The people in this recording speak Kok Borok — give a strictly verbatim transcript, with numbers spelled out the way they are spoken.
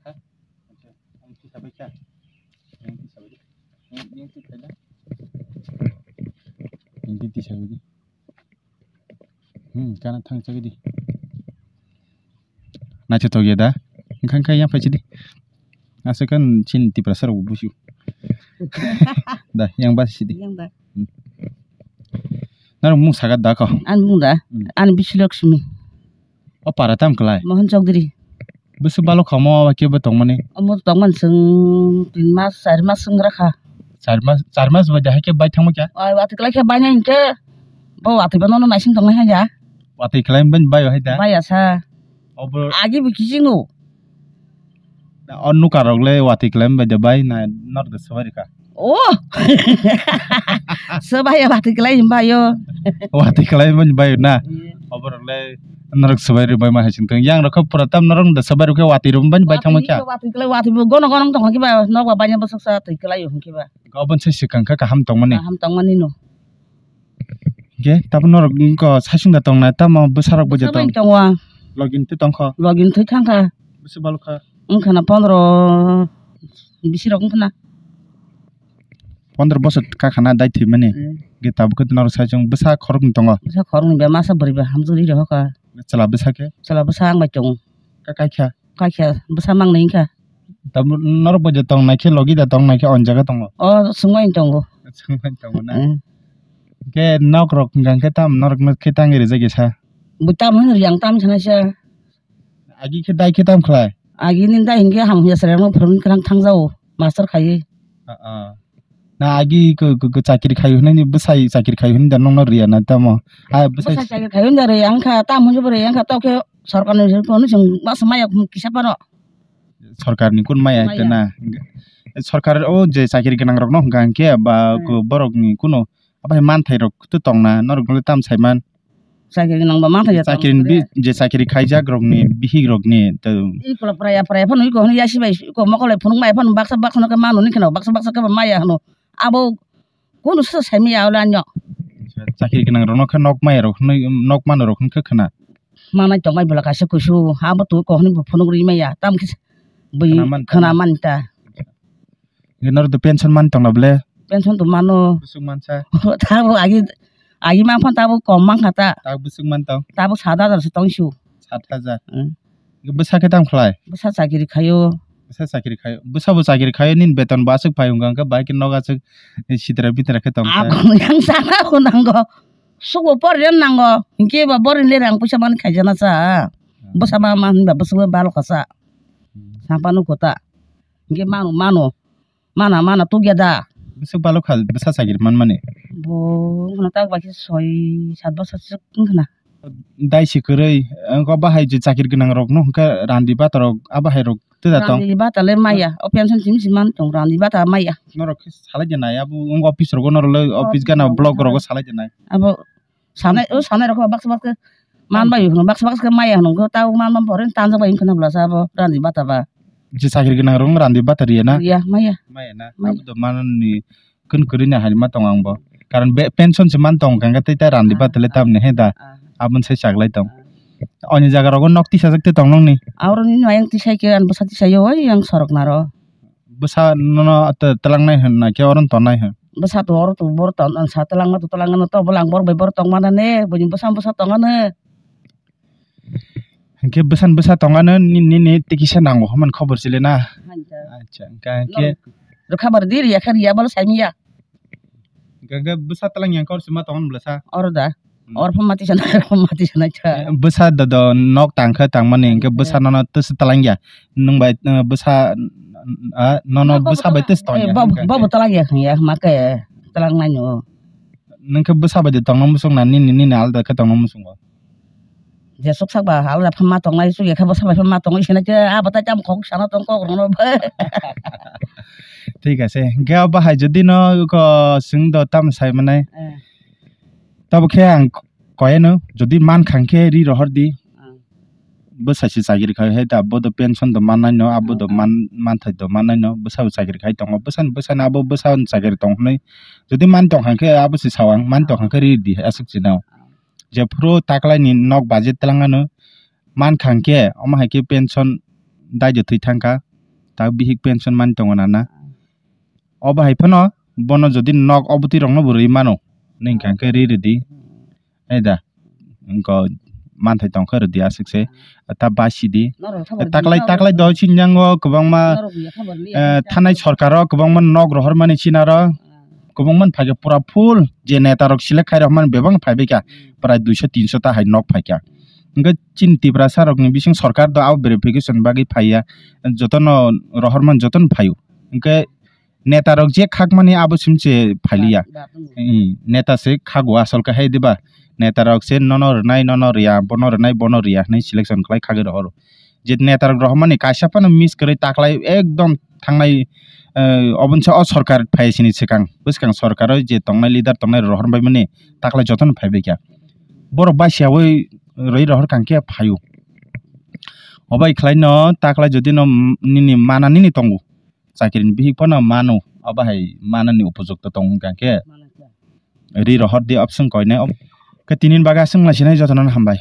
Ang tisa bai kha. Ang tisa bai di. Ang, ang tisa bai di. Ang tisa bai di. Hmm, kana thang chagwi di. Naithothok ya da? Wngkha, wngkha, yang phai chidi. Aswk khe chini Tiprasa rok bo busu. Da, yang basi chidi. Yang da. Hmm. Norok mung saga da ko? Ani mung da? Hmm. Ani bisi Lakshmi. O para tam kwlai? Mohan Chowdhury. Bwswk balo kamo abo kebo tongmani? Omo tongmani chwng tin mas, char mas wng rakha. Char mas, char mas bai da hai khe bai thangma kya? Oi, watwi kwlai khe bai nai hinkhe. Bo watwi bo nono naising tongnai hai ya. Watwi kwlai bani bai hai da? Bai ya sa. Obo agi bo kiching no. O nuka rok le watwi kwlai bai da bai na norok da swbai rikha. Oh! Swbai ya watwi kwlai himba yo. Watwi kwlai bani bai na. Iya. Obo rok le norok swbai rwbai ma hai sing tong. Yang rok khe pura tam norok da swbai rwkhe watwi rwbai bai thangma kya. Watwi kwlai watwi bo gono gono tong hokhe ba nok ba bai bwswk sa twi kwlai hokhe ba. Obo se swkang khe kaham tongmani. Kaham tongmani no. Ge, tamo norok wngkha saichung da tongnai, tamo bwsarok bo je tong? Bwsa bai tongo ang. Login twi tongkha? Login twi thangkha. Bwswk balokha? Wngkha na pondro bisi rok wngkha na. Pondro bosor kakha na dai thwimani? Mm. Ge tabuk khe norok saichung bwsa khoroknwi tongo? Bwsa khoroknwi ba masa bwrwi ba hamjwk ri rohorkha. Chwla bwsa khe? Chwla bwsa ang bai tongo. Ka-, kaikha? Kaikha, bwsa mangnwi wngkha. Tamo norok bo je tong nai khe logi da tong nai khe on jaga tongo. O, swngmani tongo. Swngmani tongo na. Mm. Khe nok rok hwnkha khe tam norok no khe tangwi rijak kisa. Bo tam hwn ri ang tam sana sa. Agi khe dai khe tam khlai? Agi ni dai hinkhe ham ya sere no phwrwng kwrang thang jao master khaiwi. Ah, ah. Na agi ko, ko, ko chakiri khai hwnwi ni bwsai chakiri khai hwnwi da nokno riya na tamo. Ah, bwsai bwsai chakiri khai hwnwi da riya wngkha tam hwnwi bo riya wngkha tok khe sorkar ni hwnwi chwng bwsa maya kisa phano. Sorkar ni kun maya hai maya. Na. Sorkar o je chakiri gwnang rok no hwnkha hwnkhe ba hmm. Ko borok ni kuno abo hai manthai rok to tong na norok no tam sai man. Chakiri nangba manthai ya chakiri tong bi-, je chakiri khaijak rokni, bihik rokni, to iko pura ya, pura ya phano iko hwnwi yasi bai, iko mokol bai phunuk maya phano baksa baksa no khe mano ni kheno, baksa baksa khe maya hwno. Abo kunu se sai maya olo anyo. Chakiri gwnang rokno khe nok maya rok hwnwi, nok mano rok hwn khe khna. Manai tong bai bwla kaisa kusu, abo tu ko hwnwi bo phunuk ri maya, tam khe bui khna man ta. Khna man ta. Nge norok to pension man tong na ble? Pension to mano. Bwswk mansa? Tabo agi, agi man phan tabo kom man kha ta. Tabo bwswk man tong? Tabo sat hajar se tong su. Sat hajar? Hmm. Nge bwsa khe tam khlai? Bwsa chakiri khayo. Bwsa chakiri khayo. Bwsa bo chakiri khayo, nini beton bo aswk phai hwnka hwnkhe bai khe nok aswk sitra bitra khe tong kha. Ako yang sana ko nango. Sugo por ren nango. Hinkhe ba bor le rang puisa man khaijana sa. Hmm. Bwsa ma ma hinba bwswk balo kha sa. Hmm. Sapa no kota. Hinkhe mano, mano. Mana, mana, tugya da. Bwswk balok kha bwsa chakiri manmani? Bo wngkhana tak bai khe soi sat bosor swk wngkhana. Dai si kwrwi, wngkha bahai je chakiri gwnang rok no hwnkhe randi bata rok, abo hai rok tei da tong? Randi bata le maya, o pension simi si man tong, randi bata maya. Norok khe salai de nai, abo wngkha office rogo norok le, oh, office gana office rogo block rogo salai de nai. Abo Sanai, o sanai rok baksa baksa man bai hwno, baksa baksa khe maya hwno, khe tabuk man man pore tangjak bai wngkha na bwlasa abo randi bata ba. Je chakiri gwnang rok randi bata riya na? Riya, maya. Maya na? Maya. Abo to manani kun kwrwi na hari ma tong ang bo. Karon be pension se man tong kha, tei ta randi bata le tamni he da. Ah. Aboni sai chaklai tong. Ah. Oni jaga rogo nok tisajak te tong nongni? Auroni no ayang tisai khe, ang bwsa tisai o, oi yang sorok naro. Bwsa nono tw-, twlangnai hwn na khe oro tongnai hwn? Bwsa to oro to bor ton, sa twlangma to twlangma to, bwlang bor bai bor tongma na ne, buini bwsa bwsa tongma ne. Hinkhe bwsa bwsa tongma no ni, ni, ni tikisa nango hwnmani khobor chile na? Hankhe. Acha, hinkhe, hinkhe. Rwkha bar di riya kha riya balo saimiya. Hinkhe, hinkhe bwsa twlang yang kor sima tongo bwlasa? Oro da. Hmm. Or pha mati sana, or pha mati sana cha. Eh, bwsa do, do nok tang kha tangmani, hinkhe bwsa nono tesa twlang ya. Nwng bai, eh, bwsa, ah, nono bwsa bai tesa tong ya, bo, hinkhe, bo, hinkhe. Bo twlang ya, ya, ma khe twlang nai no. Nwng khe bwsa bai de tongno muchung na, nini, nini alda khe tongno muchungo? Jesuk sak ba alda pha ma tongnai, chukya khe bwsa bai pha ma tongnai, sina khe abo tai tamo kok sana tong kok rono. Thik ase, hinkhe abo hai jodi no ko swng do tamo sai manai. Eh. Tabo khe ang koyeno, jodi man kha hinkhe ri rohor di. Ah. Bwsa se chakiri khai hai da, abo do pension do mannai no, abo do ah, ah, man, manthai do mannai no, bwsa bo chakiri khai tongo, bwsani, bwsani abo bwsa chakiri tong hwnwi. Jodi man tong kha hinkhe abo se sao ang, man tong kha hinkhe ri di aswk se nao. Ah. Jephuru taklaini nok baji twlang ano, man kha hinkhe omo hai khe pension dai do thwi thang kha. Ta bihik pension mani tongo na na. Obo hai phano bono jodi nok obotwi rokno bo rwi mano. Nini hwnkha khe ri rwdi. Naida. Wngkha manthai tongkha rwdi aswk se. Ta basi di. Taklai, taklai do sinjango kwbangma, eh, thanai sorkaro kwbangma nok rohormani sinaro. Kwbangma phaikha pura full je neta rok select khai rok mani bebak phaibaikha. Prai duiso tinso ta hai nok phaikha. Hwnkhe chini Tiprasa rokni bising sorkar do abo verification bagwi phaiya. Jotono rohormani jotono phaio. Hwnkhe neta rok je khakmani abo simse phailiya. Ba, ba, tongo. Hmm, neta se khago asol khe hai diba? Neta rok se nono rwnai, nono riya, bono rwnai, bono riya hwnwi selection khlai khagwi rohoro. Je neta rok rohormani kaisa phano miss kwrwi taklai ekdom thangnai, eh, oboni sa o sorkar phai sini swkang. Bwskang sorkar o je tongnai leader tongnai rohor bai mani taklai jotono phaibai kha. Borok bai siyawi rwi rohor kang khe phaio. Obai khlai no taklai jodi no nini mana nini tongo. Chakri ni bihik phano mano, abo hai manani upojukto tong hwnkha khe. Ri rohor di option koinai. Khe tini bagwi aswk nai sinai jotono hambai.